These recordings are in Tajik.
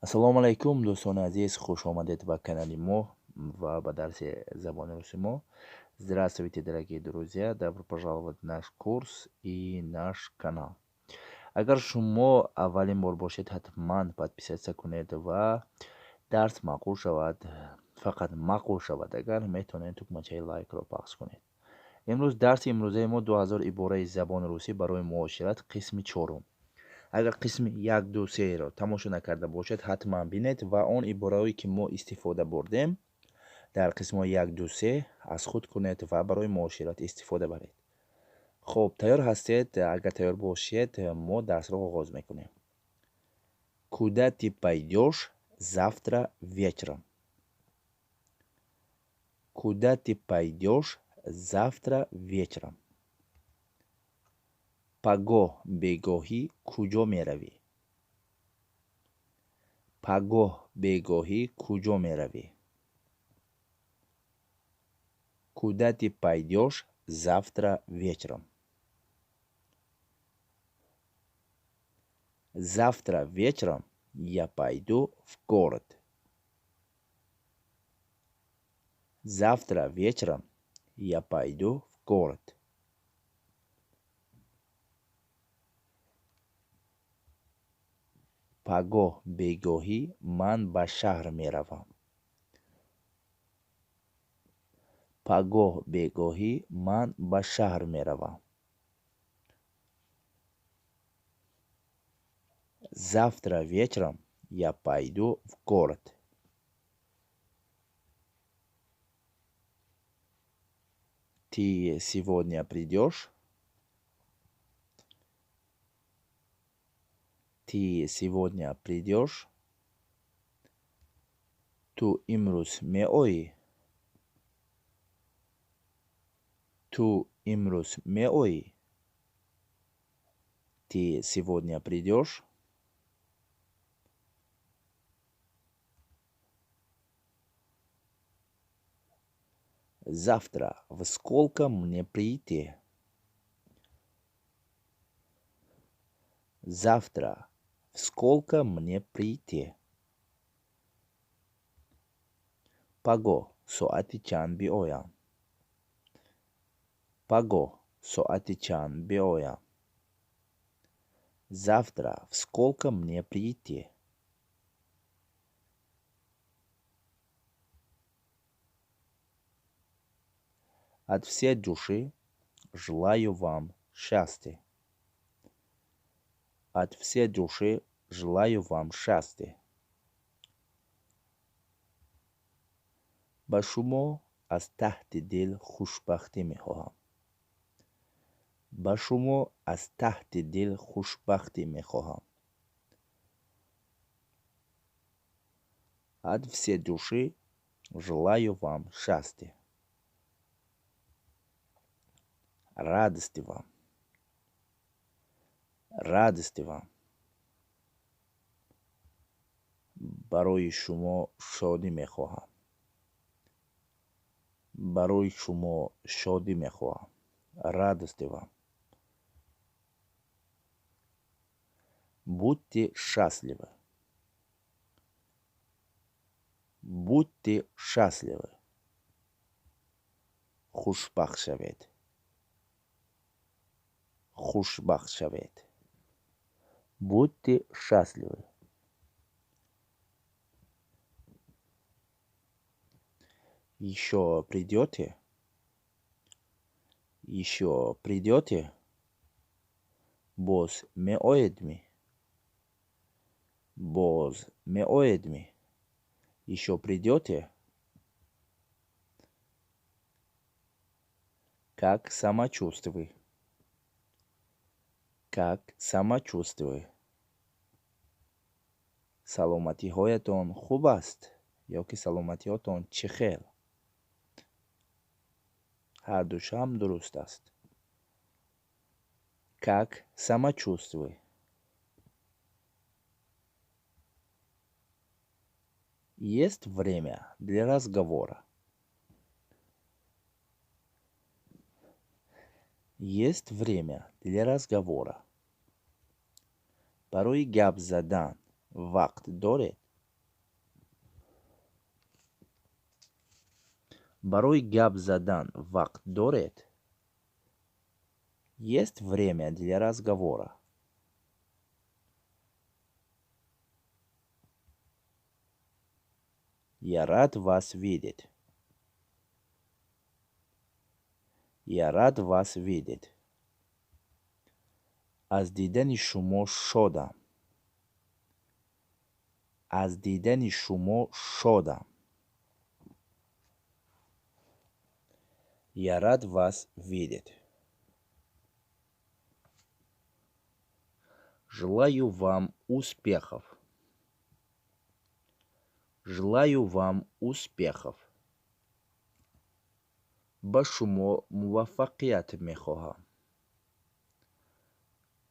Ассалому алайкум, дӯстони азиз, хуш омадед ба канали мо ва ба дарси забони руси мо. Здравствуйте, дорогие друзья, добро пожаловать в наш курс и наш канал. Агар шумо аввалин бор бошед, ҳатман подписаться кунед ва дарс маъқул шавад, фақат маъқул шавад, агар метавонед тугмачаи лайкро пахш кунед. Имрӯз дарси имрӯзаи мо 2000 ибораи забони русӣ барои муошират, қисми чорум. Агар қисми 1, 2, 3-ро тамошо накарда бошед, ҳатман бинед ва он ибораҳое, ки мо истифода бурдем дар қисмҳои 1, 2, 3, аз худ кунед ва барои муошират истифода баред. Хуб, тайёр ҳастед? Агар тайёр бошед, мо дарсро оғоз мекунем. Куда ты пойдёшь завтра вечером? Куда ты пойдёшь завтра вечером? Пагоҳ бегоҳӣ куҷо меравӣ? Пагоҳ бегоҳӣ куҷо меравӣ? Куда ты пойдёшь завтра вечером? Завтра вечером я пойду в город. Завтра вечером я пойду в город. Пагоҳ бегоҳӣ ман ба шаҳр меравам. Пагоҳ бегоҳӣ ман ба шаҳр меравам. Завтра вечером я пойду в город. Ты сегодня придёшь? Ты сегодня придёшь? Ту имрӯз меоӣ? Ту имрӯз меоӣ? Ты сегодня придёшь? Завтра во сколько мне прийти? Завтра во сколько мне прийти? Пагоҳ соати чанд биоям? Пагоҳ соати чанд биоям? Завтра во сколько мне прийти? От всей души желаю вам счастья. От всей души желаю вам счастья. Ба шумо аз таҳти дил хушбахтӣ мехоҳам. Ба шумо аз таҳти дил хушбахтӣ мехоҳам. От всей души желаю вам счастья. Радости вам. Радости вам. Барои шумо шодӣ мехоҳам. Барои шумо шодӣ мехоҳам. Радости вам. Будьте счастливы. Будьте счастливы. Хушбахт шавед. Хушбахт шавед. Будьте счастливы. Ещё придёте? Ещё придёте? Боз меоедми? Боз меоедми? Ещё придёте? Как самочувствие? Как самочувствие? Саломатиҳоятон хуб аст ё ки саломатиҳотон чӣ хел? Ҳар душам дуруст аст. Как самочувствие? Есть время для разговора? Есть время для разговора? Барои гап задан вақт доред? Барои гап задан вақт доред? Есть время для разговора? Я рад вас видеть. Я рад вас видеть. Аз дидани шумо шодам. Аз дидани шумо шодам. Я рад вас видеть. Желаю вам успехов. Желаю вам успехов. Ба шумо муваффақият мехоҳам.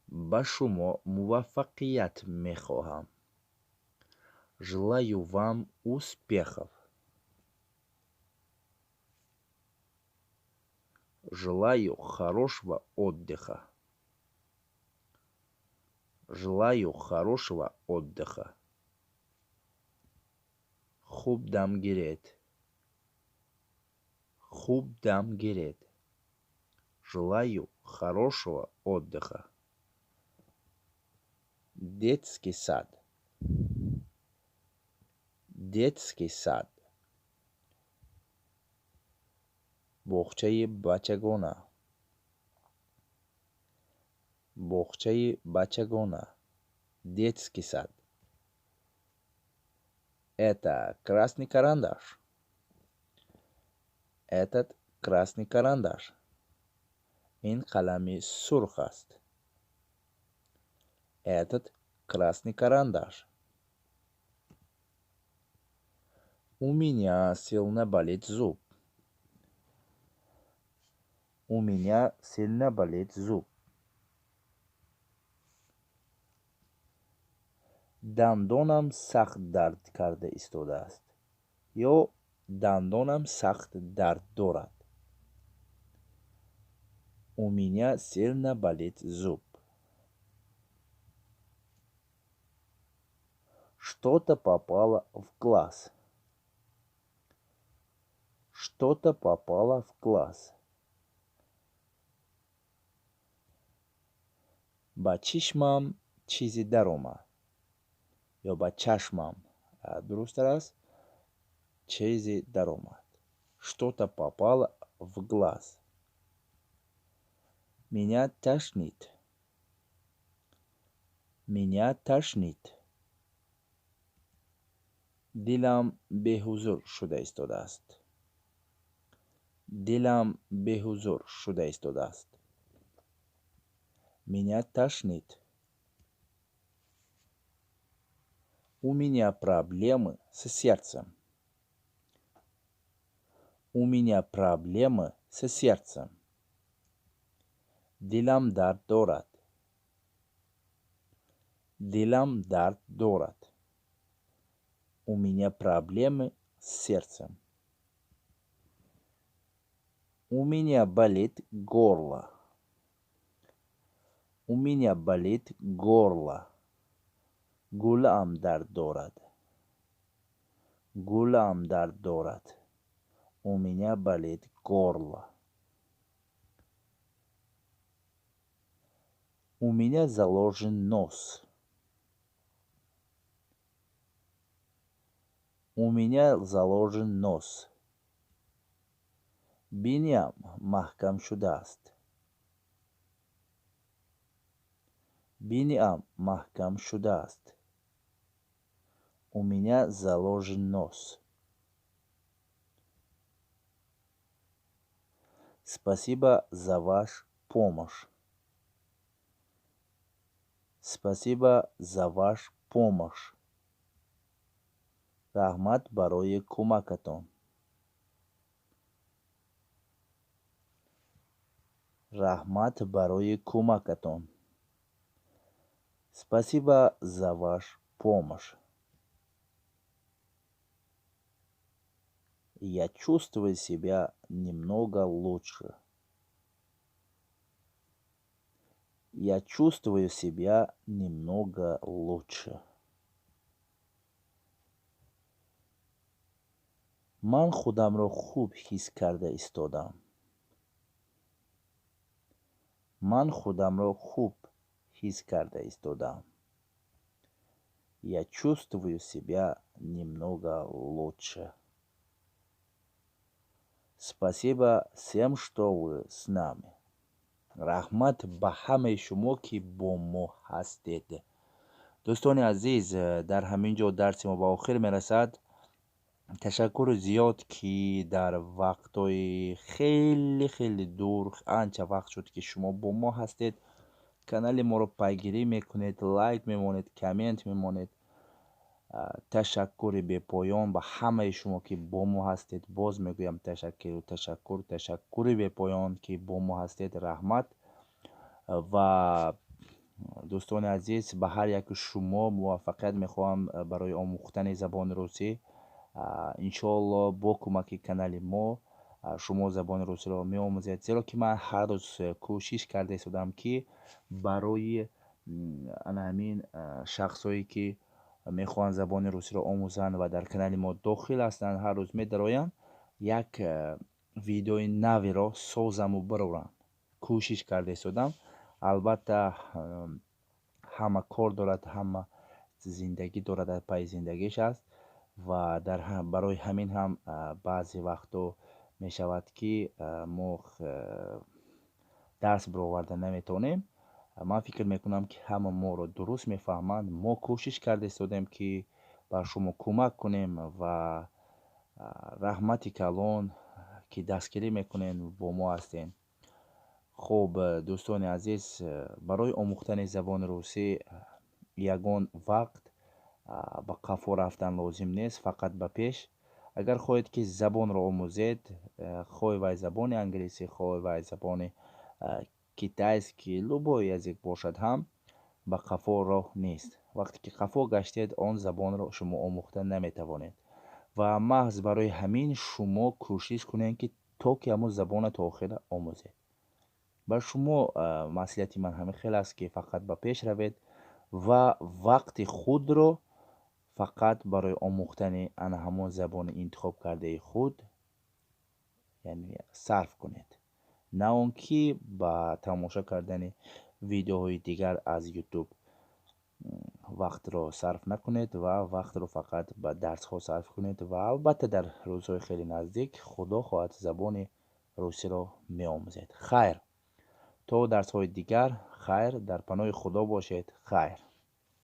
Ба шумо муваффақият мехоҳам. Желаю вам успехов. Желаю хорошего отдыха. Желаю хорошего отдыха. Хуб дам гиред. Хуб дам гиред. Желаю хорошего отдыха. Детский сад. Детский сад. Боғчаи бачагона. Боғчаи бачагона. Детский сад. Это красный карандаш. Этот красный карандаш. Ин қалами сурх аст. Этот красный карандаш. У меня сильно болит зуб. У меня сильно болит зуб. Дандонам сахт дард карда истодааст. Ё дандонам сахт дард дорад. У меня сильно болит зуб. Что-то попало в глаз. Что-то попало в глаз. Ба чишмам чизе даромад. Ё ба чашмам, дурусттар аст, чизе даромад. Что-то попало в глаз. Меня тошнит. Меня тошнит. Дилам беҳузур шуда истодааст. Дилам беҳузур шуда истодааст. Меня тошнит. У меня проблемы с сердцем. У меня проблемы с сердцем. Дилам дард дорад. Дилам дард дорад. У меня проблемы с сердцем. У меня болит горло. У меня болит горло. Гулам дард дорад. Гулам дард дорад. У меня болит горло. У меня заложен нос. У меня заложен нос. Биниам маҳкам шудааст. Биниам маҳкам шудааст. У меня заложен нос. Спасибо за ваш помощь. Спасибо за ваш помощь. Раҳмат барои кӯмакатон. Раҳмат барои кӯмакатон. Спасибо за ваш помощь. Я чувствую себя немного лучше. Я чувствую себя немного лучше. Ман худамро хуб ҳис карда истодам. Ман худамро хуб ҳис карда истодам. Я чувствую себя немного лучше. Спасибо всем, что вы с нами. Раҳмат ба ҳамаи шумо, ки бо мо ҳастед. Дӯстони азиз, дар ҳамин ҷо дарси мо ба охир мерасад. Ташаккури зиёд, ки дар вақтҳои хеле хеле дур, анча вақт шуд, ки шумо бо мо ҳастед, канали моро пайгирӣ мекунед, лайк мемонед, коммент мемонед. Ташаккури бепоён ба ҳамаи шумо, ки бо мо ҳастед. Боз мегӯям, ташаккуру ташаккур, ташаккури бепоён, ки бо мо ҳастед. Раҳмат. Ва дӯстони азиз, ба ҳар яки шумо муваффақият мехоҳам барои омӯхтани забони русӣ. Иншоалло, бо кӯмаки канали мо шумо забони русиро меомӯзед, зеро ки ман ҳар рӯз кӯшиш карда истодам, ки барои ана ҳамин шахсҳое, ки мехоҳанд забони русиро омӯзанд ва дар канали мо дохил ҳастанд, ҳар рӯз медароянд, як видеои наверо созаму барорам. Кӯшиш карда истодам. Албатта, ҳама кор дорад, ҳама зиндагӣ дорад, дар пайи зиндагиш аст ва барои ҳамин ҳам баъзе вақтҳо мешавад, ки мо дарс бароварда наметавонем. Ман фикр мекунам, ки ҳама моро дуруст мефаҳманд. Мо кӯшиш карда истодем, ки ба шумо кӯмак кунем, ва раҳмати калон, ки дастгирӣ мекунед, бо мо ҳастем. Хуб, дӯстони азиз, барои омӯхтани забони русӣ ягон вақт ба қафо рафтан лозим нест, фақат ба пеш. Агар хоҳед, ки забонро омӯзед, хоҳ вай забони англисӣ, хоҳ вай забони китайский, любой язык бошад ҳам, ба қафо роҳ нест. Вақте ки қафо гаштед, он забонро шумо омӯхта наметавонед. Ва маҳз барои ҳамин шумо кӯшиш кунед, ки то ки ҳамон забонро то охира омӯзед. Ба шумо маслиҳати ман ҳамин хел аст, ки фақат ба пеш равед ва вақти худро фақат барои омӯхтани ана ҳамон забони интихобкардаи худ, яъне, сарф кунед, на он ки ба тамошо кардани видеоҳои дигар аз Ютуб вақтро сарф накунед ва вақтро фақат ба дарсҳо сарф кунед. Ва албатта, дар рӯзҳои хеле наздик, худо хоҳад, забони русиро меомӯзед. Хайр, то дарсҳои дигар, хайр, дар паноҳи Худо бошед, хайр.